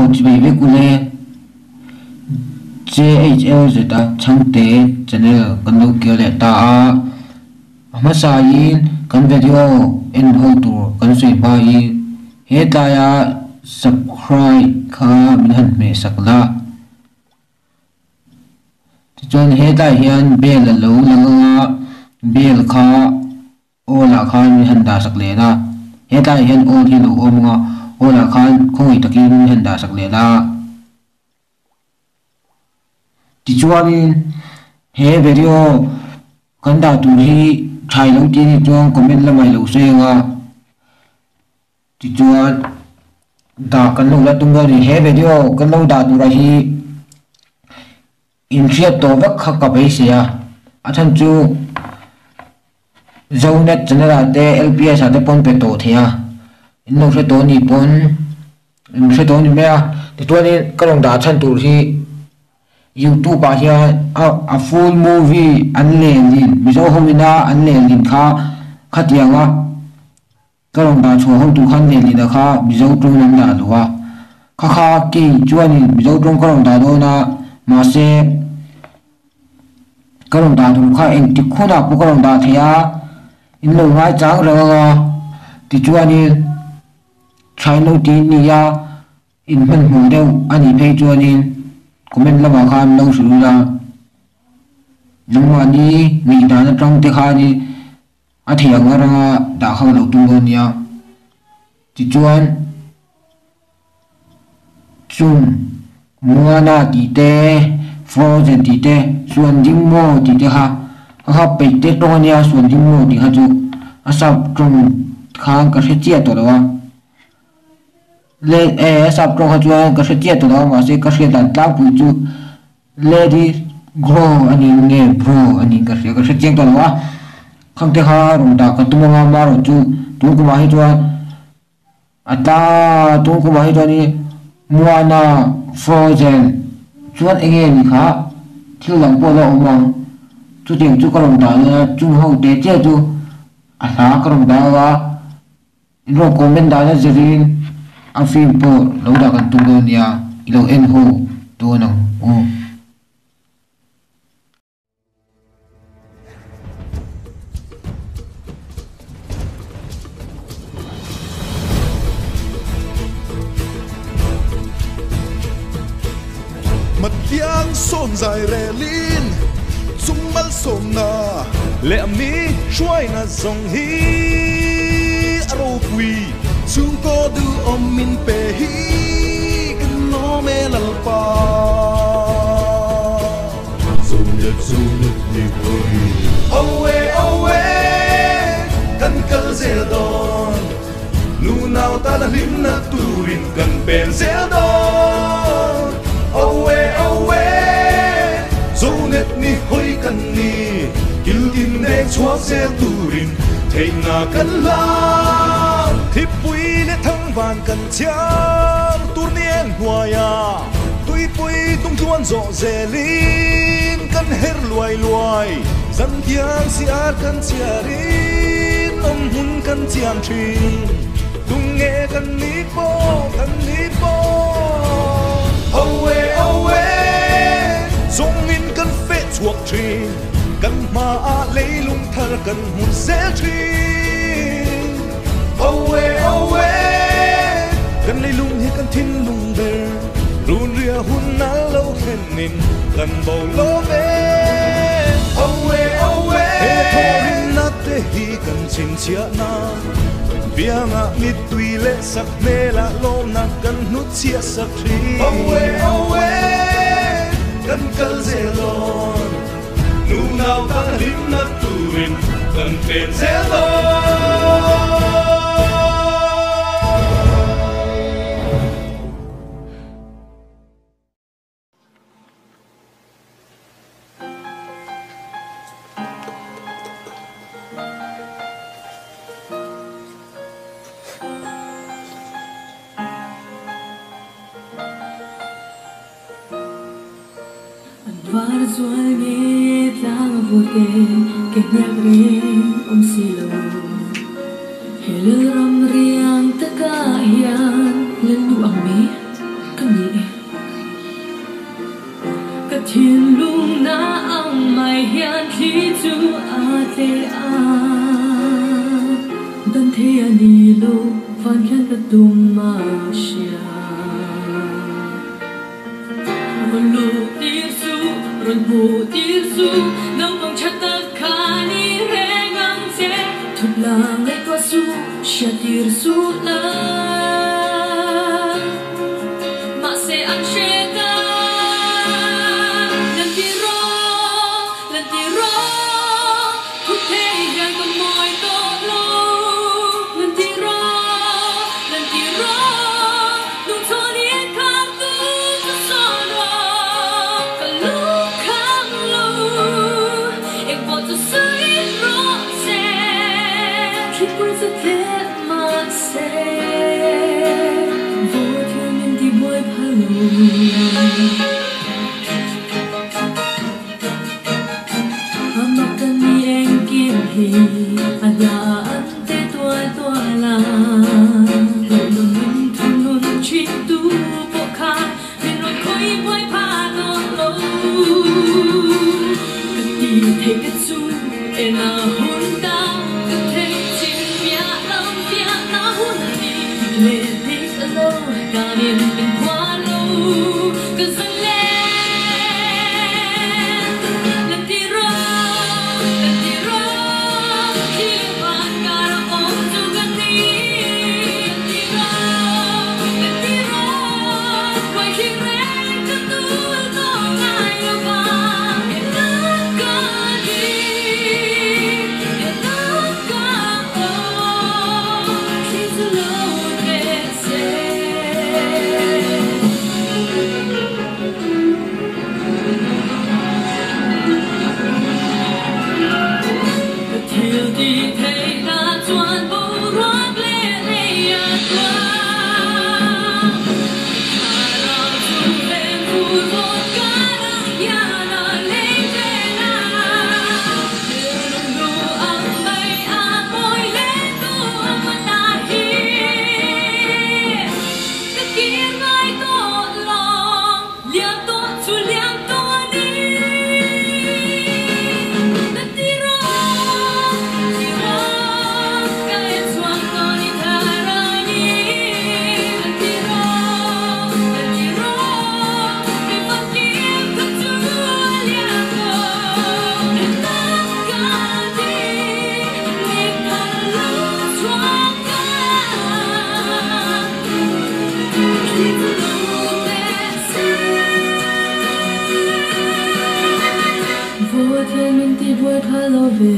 Aw chimei vek ule JHLZ a chhangte channel kan lo kir leh ta a, a hmasain kan video en ho tur kan sawi hmain he tlaia subscribe kha min han hmeh sak la. Tichuan hetlaiah hian bell a lo lang ang a, bell kha Awl ah khan min han dah sak leh a, hetlaiah hian awl hi lo awm ang a, awl ah khan khawngaih takin min han dah sak leh a. Tichuanin he video kan dah tur hi tha ilo tih anih chuan comment lamah ilo sawi ang a, tichuan dah kan lo la tum dawn a ni. He video kan lo dah turah hi Inhriat tawh vek kha ka beisei a, a chhan chu Zonet channel ah te LPS ah te pawn pe tawh thei a, in lo hre tawh anih pawn in hre tawh a ni mai a, tichuanin ka rawn dah chhan tur hi youtube ah hian a full movie an lehlin Mizo ho ina an lehlin kha khatiang a. Ka rawn dah chhuah ho tur khan Lehlina kha Mizo tawng an dah lo a, kha kha kei chuanin Mizo tawng ka rawn dah dawn a, mahse ka rawn dah tur kha engtik hunah pawh ka rawn dah thei a, in lo ngaichang reng ang a, tichuanin thaino tih ni a. In hmanhmawh deuh a nih phei chuanin comment lamah khan lo hrilh ula, nangmahni ngaihdan atang te khanin a thei ang aranga dah kha ka lo tum dawn nia. Tichuan chung Moana tih te, Frozen tih te, Suan ding maw tih te kha a kha peih te tawng a nia Suan ding maw tih kha chu a sap tawng khan ka hre chiah tawh lo a. Le e sap tawng kha chuan ka hre chiah tawh lo a mahse ka hriat dan tlangpui chu lady grow a ni nge bro a ni ka hria ka hre chiang tawh lo a khang te kha rawn dah ka tum anga amaherawh chu tun kumah hi chuan a tla tun kumah hi chuan in Moana frozen chuan eng nge ni kha thil dang pawh la awm ang chutiang chu ka rawn dah dawn a chung ho te chiah chu a hla ka rawn dah ang a. In rawn comment dan a zirin a film pawh lo dah kan tum dawn nia, i lo en ho dawn ang u. Matiang sawn zai relin chung malsawmna leh a mi hruaina zawng hi a ropui. Chhungkaw duhawm min pe hi kan lawm e Lalpa. Zonet zonet ni hawi. Awe awe kan kal zel dawn. Nunau tana hlimna turin kan pen zel dawn. Awe awe Zonet ni hawi kan ni. Kil tin nen chhuak zel turin theihna kan hlan. Thipui leh thangvan kan chhiar tur ni eng hnuaia tuipui tung tluan zawh zelin kan her luai luai. Zan thiang si ar kan chhiarin awm hun kan chiang thin. Tung nge kan ni pawh kan ni pawh. Awe awe zawngin kan feh chhuak thin. Kan hmaah leilung thar kan hmu zel thin. Awe awe kan leilung hi kan thinlung ber. Run ria hun na lo thlenin kan bo lo ve. Awe awe he thorin na te hi kan chhinchhiah na. Bianga mit tui leh sak hmela lawm na kan hnut chhiah sak thin. Awe awe kan kal zel dawn. Nunau tan hlimna turin kan pen zel dawn. An var zual nge tlang a vote ke hniak reng awm si lo. He lal ram riang taka hian lal nu ang mi. Ka ni e. Ka thinlung na ang mai hian thli chu a tle a. Dan thei a ni lo van hian ka tum a hria. Rawn luh tir suh, rawn hmuh tir suh, naupang tha tak kha ni reng ang che. Thup la ngaihtuah suh, hriat tir suh la. Mahse an hre ta. Lan ti rawh, lan ti rawh, thup thei hian ka mawi tawh lo. Lan ti rawh, lan ti rawh, hnungchhawn i khar tu chu sawn rawh. Ka lu kham lo, engpawh chu sawi rawh se. Thlipui chu tleh mahse, vaw thil min ti buai phal lo. A mak ka ni engkim hi a hla an te tual tual a. Hlauh min thunun thin tu pawh khan min rawn khawi buai pha tawh lo. Ka ti thei ka chu en a hun ta, ka thei chin piah lam piah na hun a ni. Dik leh dik lo danin min khua lo, ka zan len. Lan ti rawh, lan ti rawh, thli leh van kar a awm chu ka ni. Lan ti rawh, lan ti rawh, uai thli reng ka tul tawh ngai lo vang. He tak ka ni, he tak ka awm, thli chu lo tleh se. Ka thil ti theih na chuan boruak leh lei a tuam. Ka thlarau chu lem fur vawt karah hian a lei vel a. Hmelung hnu ang mai a mawi leh tu ang a ta hi. Ka kir ngai tawh lo, liam tawh chu liam tawh a ni. Na ti rawh, ti rawh, ka en chhuak tawh ni thar a ni. Na ti rawh, na ti rawh, mi famkim kha chu a liam tawh. He tak ka ti, ni phal lo chhuak a. Thli chu lo tleh se. Vaw thian min ti buai phal lo ve.